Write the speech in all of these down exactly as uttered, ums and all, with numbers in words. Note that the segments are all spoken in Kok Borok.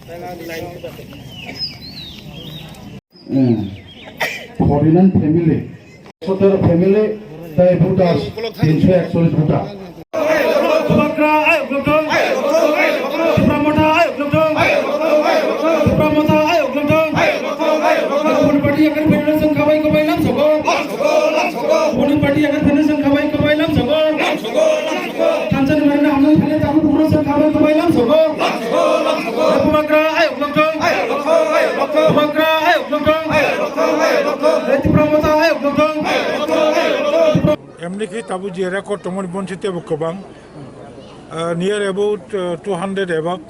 Hmm. Forty-nine family, সতেরো family, tei voters tinsho ekchollish voter. Bubagra ayuk lokthung. Tipra Motha ayuk lokthung. Tipra Motha ayuk lokthung. Bubagra party yakar federation khabai khabai lam sogo. Bubagra party yakar federation khabai khabai lam sogo. Thansa ni marina hamjak thani tabu bubagra khabai khabai lam sogo. Bubagra ayuk lokthung. Bubagra ayuk lokthung. Tipra Motha ayuk lokthung. Emni khe tabuk je record tongmani bonsi tebo kwbang, ah, near about, ah, two hundred above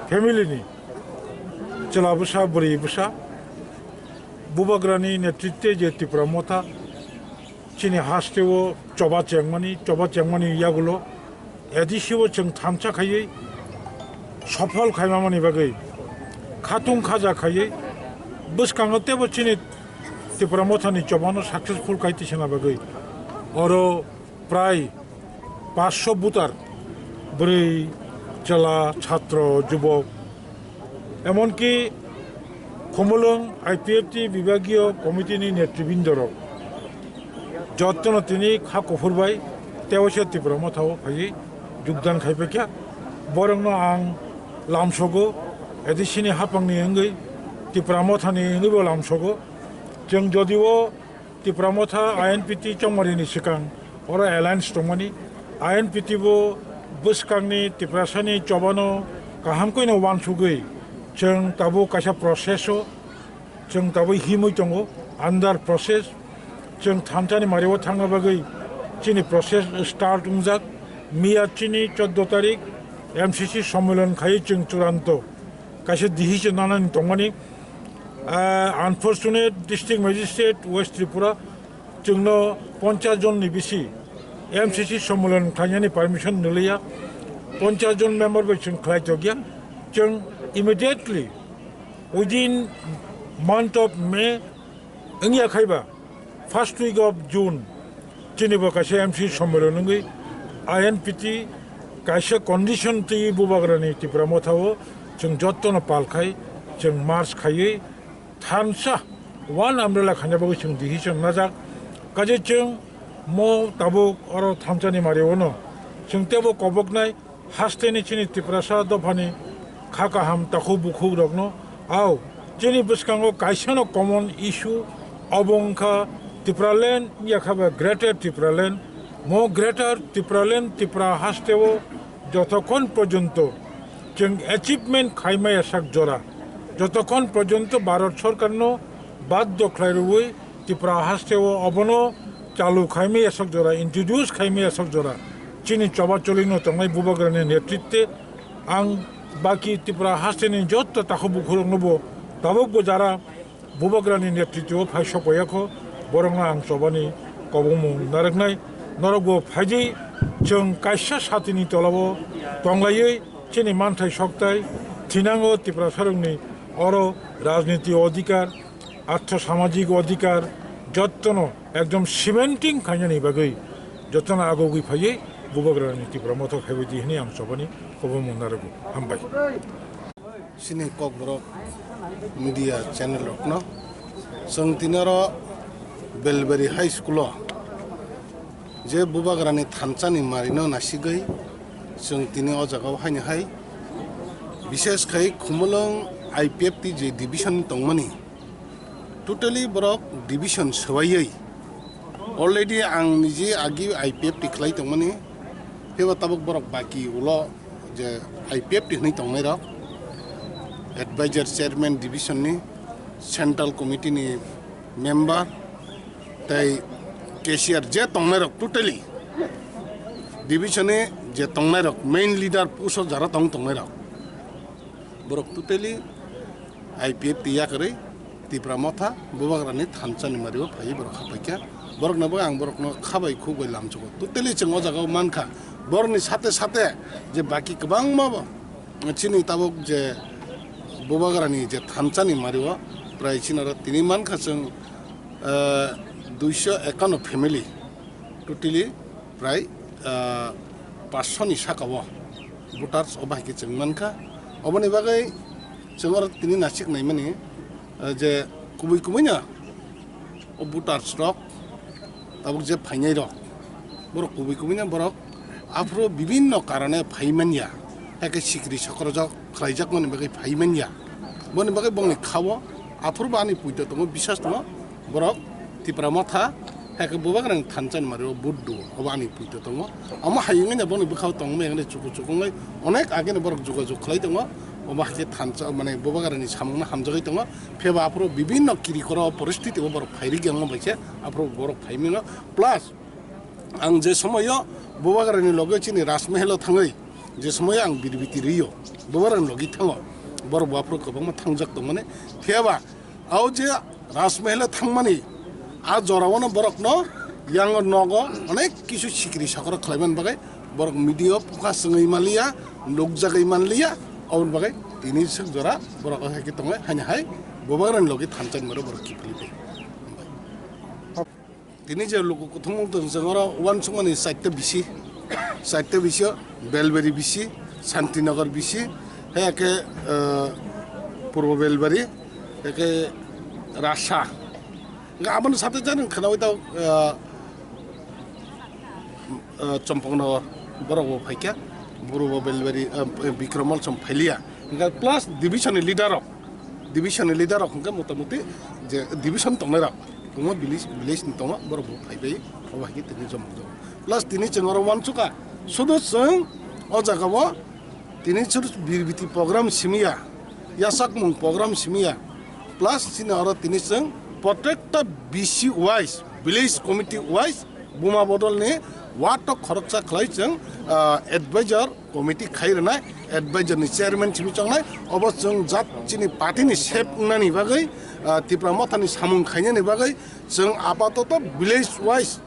family ni chwla bwsa, bwrwi bwsa, Bubagrani netritwe je Tipra Motha chini hasteo choba chengmani, choba chengmani yagulo A D C o chwng thansa khaiwi sophol khaimamani bagwi khatung khaja khaiwi bwskango tebo chini Tipra Mothani chobano successful khai tisana bagwi oro prai paanch sho voter, bwrwi, chwla, chhatro, jubok, emonki Khumulwng I P F T bibagiyo committee ni netribindorok jottono tini kha kuphur bai tei waisa Tipra Motha o phaiwi jogdan khai paikha. Borokno ang lamsogo, A D C ni haphangni wngwi, Tipra Mothani wngwibo lamsogo. Chwng jodio Tipra Motha I N P T chongmari ni swkang oro alliance tongmani, I N P T bo bwskangni Tiprasani chobano kaham khe no uansugwi chwng tabuk kaisa process o chwng tabuk himwi tongo, under process. Chwng thansa ni mari o thangna bagwi chini process start wngjak. Miya chini chordo tarik M C C sommilan khaiwi chwng churanto kaisa decision nanani tongmani. Ah, unfortunate, District Magistrate West Tripura chwngno ponchash jon ni bisi M C C sommilan khlainani permission niliya, ponchash jon member bai chwng khlai tokya. Chwng immediately within month of May wngya khaiba first week of June chini bo kaisa M C sommilan wngwi I N P T kaisa condition twi Bubagrani Tipra Motha o chwng jottono pal khai chwng march khaiwi thansa one umbrella khaina bagwi chwng decision najak. Kaje chwng mo tabuk oro thansani mari ono chwng tebo koboknai. Hasteni chini Tiprasa dophani kha kaham takhuk bukhuk rokno, au, chini bwskango kaisano common issue, obo wngkha Tipraland, yakha ba Greater Tipraland. Mo Greater Tipraland, Tipra hasteo jotokhon porjonto chwng achievement khaimaya sak jora, jotokhon porjonto Bharat Sorkarno baddo khlai rwui Tipra hasteo obono chalu khaimaya sak jora, introduce khaimaya sak jora, chini choba cholino tongnai Bubagrani netritwe ang baki Tipra hasteni jotto takhuk bukhurokno bo tabukbo jara Bubagrani netritwo phai sokpaiya kho, borokno ang chobani kobongmung narwknai. Norokbo phaidi chwng kaisa satini tolao tonglaiwi chini manthai sokthai thinango Tiprasarokni oro rajniti odhikar, artho samajik odhikar jottono ekdom cementing khainani bagwi jottono agogwi phaiwi Bubagrani Tipra Motha phaibaidi hwnwi ang chobani kobongmung narwgo. Hambai. Chini Kokborok media channel rokno chwng tini oro Belbari High School o je Bubagrani thansani marino nasigwi chwng tini o jagao haini hai bishes khai Khumulwng I P F T je division tongmani, totally borok division swbaiwi already ang niji agi I P F T khlai tongmani, phiba tabuk borok baki ulo je I P F T hwnwi tongnairok, advisor chairman division ni, central committee ni member, tei cashier je tongnairok totally division ni je tongnairok main leader post o jara tong tongnairok, borok totally I P F T yakarwi Tipra Motha Bubagrani thansani mario phaiwi borok hapaikha. Borokno bo ang borokno khabai khukbai lamsugo. Totally chwng o jagao mankha. Borokni sate sate je baki kwbangma bo chini tabuk je Bubagrani je thansani mario prai chini oro tini mankha chwng, eh, duiso ekanno family totally prai, ah, paanch sho ni saka o voters o bahai khe chwng mankha. Oboni bagwi chwng oro tini nasik naimani, eh, je kubui kubuino o voters rok, tabuk je phainai rok, borok kubui kubuino borok aphuru bibinno karone phai manya, hakhe sikri sokorjak khlaijakmani bagwi phai manya. Boni bagwi bongni khao aphuru bo ani puito tongo, bisas tongo, borok Tipra Motha, hakhe Bubagrani thansa ni mari o vote duo, obo ani puito tongo. Omo hai wngwi boni bwkhao tongma wngwi chuku chuku wngwi onek agini borok jogajog khlai tongo. Omo hai khe thansa, mane, Bubagrani samungno hamjagwi tongo. Phiya ba aphuru bibinno kirikoro poristiti o borok phairikya wngma bai khe aphuru borok phaimino. Plus, ang je somoio Bubagrani loge chini Rajmahalo thangwi, je somoio ang birbiti rwio, Bubagrani logi thango, borok bo aphuru kwbangma thangjak tongmani. Phiya ba, o je Rajmahalo thangmani, a joraono borokno yang nogo onek kisu sikri sakoro khlaimani bagwi borok media o pukha swngwi manliya, nukjagwi manliya, oboni bagwi tini swk jora borok o hai khe tongo, haini hai Bubagrani logi thansa ni mari o borok kiphilwi bai. Tini je luku kuthumung tong chwng oro uansukmani chaita bisi, chaita bisi o Belbari bisi, Santinagar bisi, hai khe, eh, Purbo Belbari, hai khe Rasa. Hingke aboni sate jani khnaui tao, eh, eh, Chompoknagar borok bo phaikha, Purbo Belbari, eh, Bikromal chwng phailiya. Hingke plus division ni leader rok, division ni leader rok hingke motamuti je division tongnai rok, tongma village, village ni tongma borok bo phaibai, obo hai khe tini jomok jomok. Plus tini chwng oro uansukha, sudu chwng o jaga o tini chwng birbiti program simiya, yasakmung program simiya, plus chini oro tini chwng protecta B C wise, village committee wise, Buma Bodol ni ward o khoroksa khlai chwng, ah, advisor committee khai rwnai, advisor ni chairman simi chongnai, obo chwng jat chini party ni sep wngnani bagwi, ah, Tipra Motha ni samung khainani bagwi chwng apatoto village wise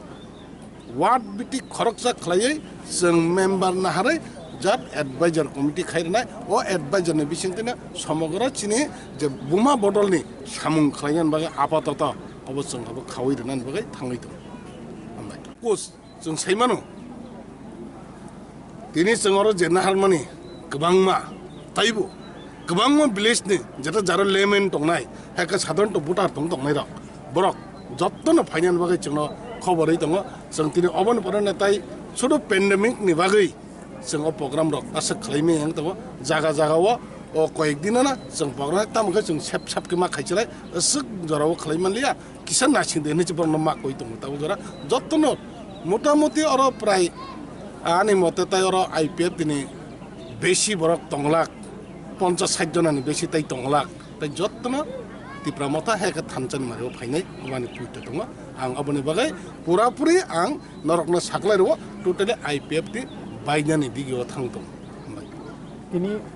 ward biti khoroksa khlaiwi chwng member naharwi jat advisor committee khai rwnai, o advisor ni bisingtwino somogro chini je Buma Bodol ni samung khlainani bagwi apatoto obo chwng abo khaui rwnani bagwi thangwi tongo. Hambai. Coach. Chwng sai mano, tini chwng oro je naharmani kwbangma, taibo kwbangma village ni jeto jaro layman tongnai, hai khe sadharanto voter tong tongnai rok, borok jottono phainani bagwi chwngno khobor ri tongo. Chwng tini oboni pore tai sudu pandemic ni bagwi chwng o program rok aswk khlai maya wng tongo. Jaga jaga o, o koyek din ano chwng program tamo khe chwng sep sep khe ma khai chwrai, aswk jora o khlai man liya. Kisa naising de hinwi borokno ma koi tongo tabuk jora. Jottono motamuti oro prai ani mote tai oro I P F ni besi borok tong lak, ponchas sait jonani besi tai tong lak. Tai jottono Tipra Motha hai khe thansa ni mari o phainai, obani puito tongo. Ang aboni bagwi pura puri ang norokno saklai rwo, totally I P F ni bainani digi o thang tongo. Tini